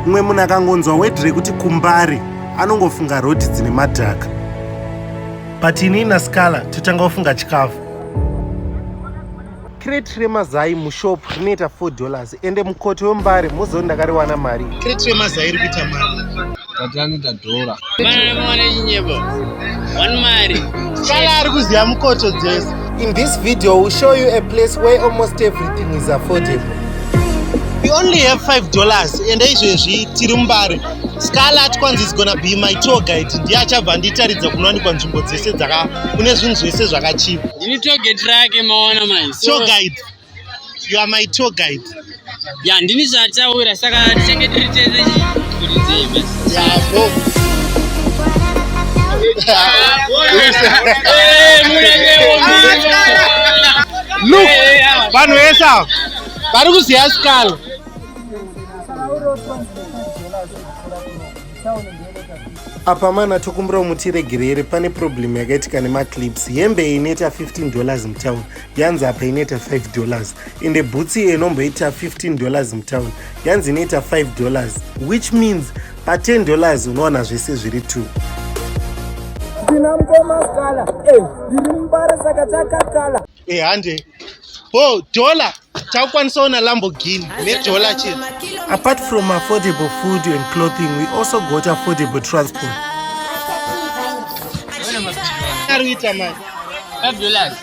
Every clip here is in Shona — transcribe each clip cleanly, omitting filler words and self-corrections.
Mumwe munhu akangonzwa word rekuti kuMbare anongofunga road dzine madhaka. But ini naScala totanga kufunga chikafu. Crate remazai mushop rinoita 4 dollars ende mukoto weMbare mozoti ndakariwana mari. Crate remazai iri kuita mari. Tati anoita dhora. Mwana mwana chinyebo. One mari. Scala ari kuziva mukoto dzese. In this video we'll show you a place where almost everything is affordable. We only have 5 dollars ende izvezvi tiri muMbare. Scala kwanzi is gonna be my tour guide. Ndiye achabva anditaridza kunowanikwa nzvimbo dzese dzaka kune zvinhu zvese zvakachipa. Ndini tour guide rake maona mai. Tour guide. You are my tour guide. Ya ndini zvataura saka tichange tiri tese kuti basi. Yeah, bo. Look, vanhu vese ava vari kuziva Scala. Apa mana tokumbira mutiregerere pane problem yakaitika nemaclips. Hembe inoita 15 dollars mutown yanzi apa inoita 5 dollars, ende bhutsi iyo inomboita 15 dollars mutown yanzi inoita 5 dollars, which means pa 10 dollars unowana zvese zviri 2. Ndina mukoma Scala, ndiri muMbare saka takakala. Hande bo dollar takukwanisa ona Lamborghini nedollar chete. Apart from affordable food and clothing, we also got affordable transport. Ari kuita mari 5 dollars.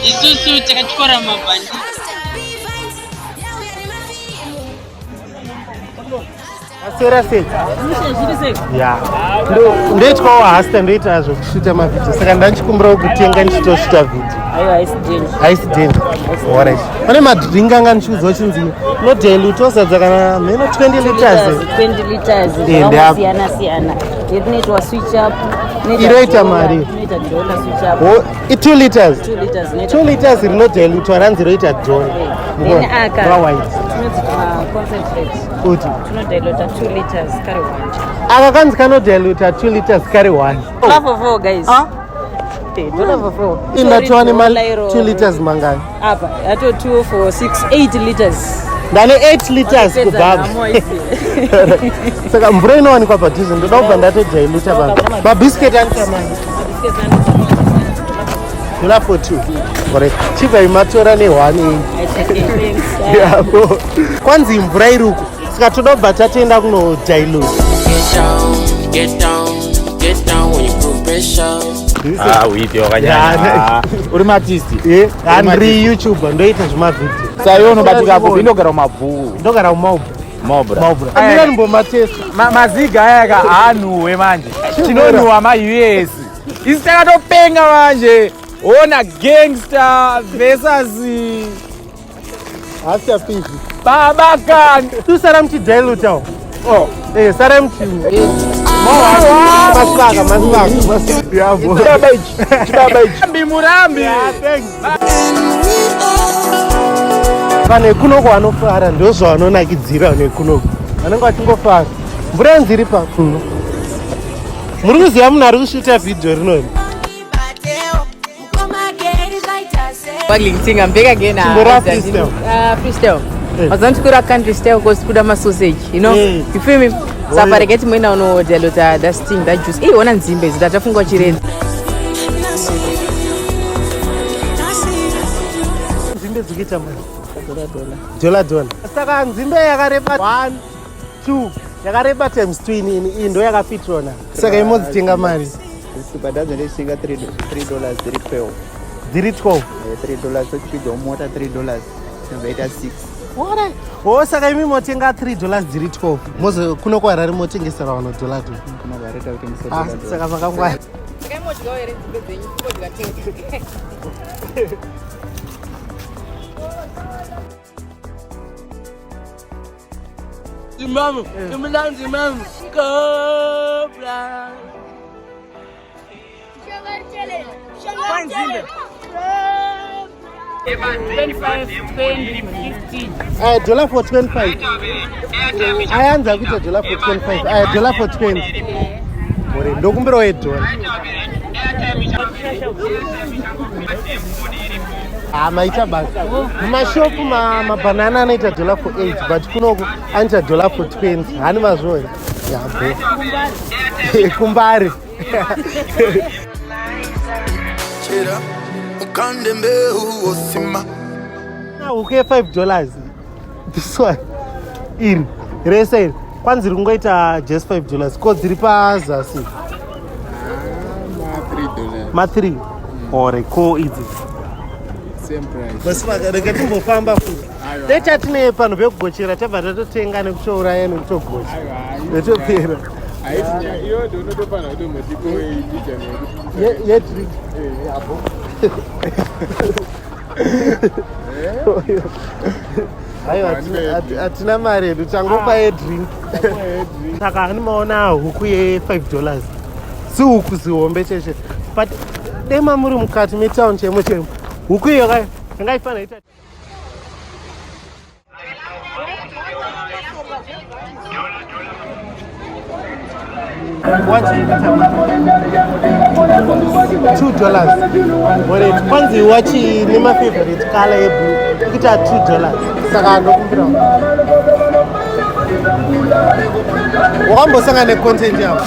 Isusu takatyora mabhandi. Aswera sei? Ya. Ndoitwawo hasta, ndoita zvekushuta mavhidhio saka ndachikumbirawo kutenga ndichitoshuta vhidhio. Aiwa, haisi danger. Haisi danger. Alright. Pane madrink anga ndichiudzwa chinzi nodilute ozadza kana mheno 20 liters. 20 liters Zvakasiyana siyana. Inoitwa switch up. Inoita mari. Inoita dollar switch up. Oh, i 2 liters. 2 liters inoita 2 liters rinodilutwa ranzi roita dollar. Then aka White. tinonzi tuma concentrate. Kuti Tinodiluta 2 liters kari 1. Aka kanzi kanodiluta 2 liters kari 1. Dollar for 4, guys. Ah? Dollar for 4. Indatowa nema 2 liters mangani? Apa, ato 2 4 6 8 liters. Ndane 8 liters Wakapedza kubaba. nhamo idzi. Saka mvura inowanikwa padhuze, ndoda kubva ndatodiluta pa. Mabhisiketi anoita mari? Dollar for 2. Alright. Chibva imatora ne1 iyi. Yabo. Kwanzi mvura iri uku. Saka toda kubva tatoenda kunodilute. Get down, get down, get down when you put pressure. Ah, uite wakanyanya. Uri matisti? Handiri YouTuber, ndoita zvemavhidhio. Saka iwe unobatika kupi? Indogara mumabvuku. Ndogara muMaubra. Maubra. Maubra. Andina ndimbomatesta. Maziga aya ka haanhuwe manje. Tinonhuwa ma-US. Isi takatopenga manje. Ona gangster versus Hasta pizi. Baba kan. Tu sara muchidiluta. Oh, sara muchi. Masvaka, masvaka, masvaka. Yabo. Chibaba ichi. Chibaba ichi. Murambi, murambi. Yeah, thanks. Vanhu vekunoko vanofara, ndozvavanonakidzira vanhu vekunoko. Vanenge vachingofara. Mvura yanzi iri pakuno. Muri kuziva munhu ari kushuta vhidhiyo rinoni? Smuggling thing, I'm back again. Chimbora freestyle. Freestyle. Mazantikura country style because kuda masausage, you know? You feel me? Saka rega timoenda unodiluta that thing, that juice. Ona nzimbe idzi tatafunga chirenzi. Nzimbe dzikuita mari? Dollar dollar. Saka nzimbe yakareba 1 2 yakareba times 2 ini iyi ndo yakafitrona. Saka imodzitenga mari? Badadzo ndechitenga 3 dollars dziri 12. Dziri 12. 3 dollars tochipidza mota 3 dollars tinobvaita 6. Alright. Oh, saka imi motenga 3 dollars dziri 12. Mozo kuno kuHarare motengesera vanhu dollar dollar. Kuno kuHarare takutengesa Ah, dollar dollar. saka makangwara. Saka imodyawo here nzimbe dzenyu? Modya tete. Zimbabwe, Zimbabwe, Zimbabwe, Cobra. Aya dollar for 25. Ayanza kuita dollar for 25. Aya dollar for 20. Ore ndokumbirawo yedollar. Ah, maita basa. Mumashopu mabanana anoita dollar for 8 but kunoku anoita dollar for 20. Hani mazviona? Yabo. Kumbari. Chera ukande mbeu osima. Huku ye 5 dollars. This one. Iri. Rese iri. Kwanzi riri kungoita just 5 dollars. Ko dziri pazasi. Ma 3. Ore ko idzi. Same price. Basi rega timbofamba futi. Dai tatine panhu pekugochera tabva tatotenga nekutouraya nekutogocha. Yotopera. Haiti nyaya iyo ndonotofanira kutombotipo mbijana yekuti Yedrink. Yabo. Aiwa hatina mari yedu tangopa yedrink. Saka animaona huku ye 5 dollars. Zihuku zihombe cheshe. But dema muri mukati metown chemo chemo. Huku iyo kai yanga ifanira ita $2. Alright, kwanzi wachi nemafavorite color yeblue ikuita $2 saka ndokumbira wakambosangana necontent yavo.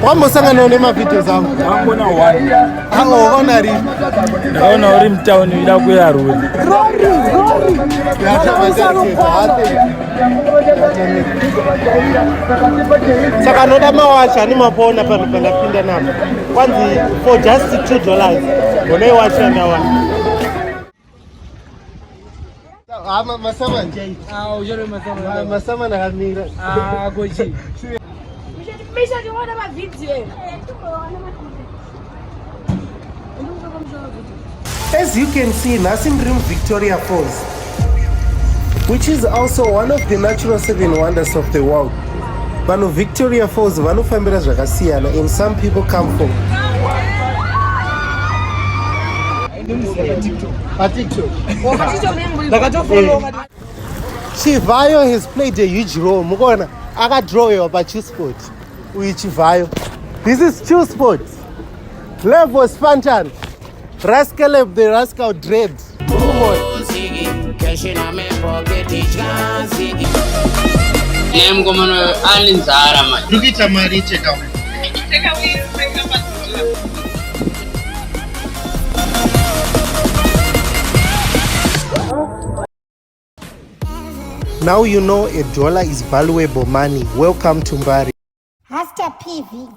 Wambosanganawo nemavideos angu? Ndangona one. Anga wakaona rini? Ndakaona uri mutauni uida kuya rori. Saka anoda mawachi ane mapona pano pandapinda napo kwanzi for just $2 honai wachi yandawana. Masama masama nakamira. As you can see, nhasi ndiri muVictoria Falls, which is also one of the natural seven wonders of the world. Vanhu Victoria Falls vanofambira zvakasiyana and some people come for paTikTok. Chivayo has played a huge role. Mukuona akadrowewa paChillspot uyu Chivayo. This is Chillspot. Levels Fantan. Rascaleb the Rascal Dread. Mukuona. Cash in my pocket, zigi. Naye mukomana ane nzara manje. Uri kuita mari cheka. Now you know a dollar is valuable money. Welcome to Mbare. Hasta PV.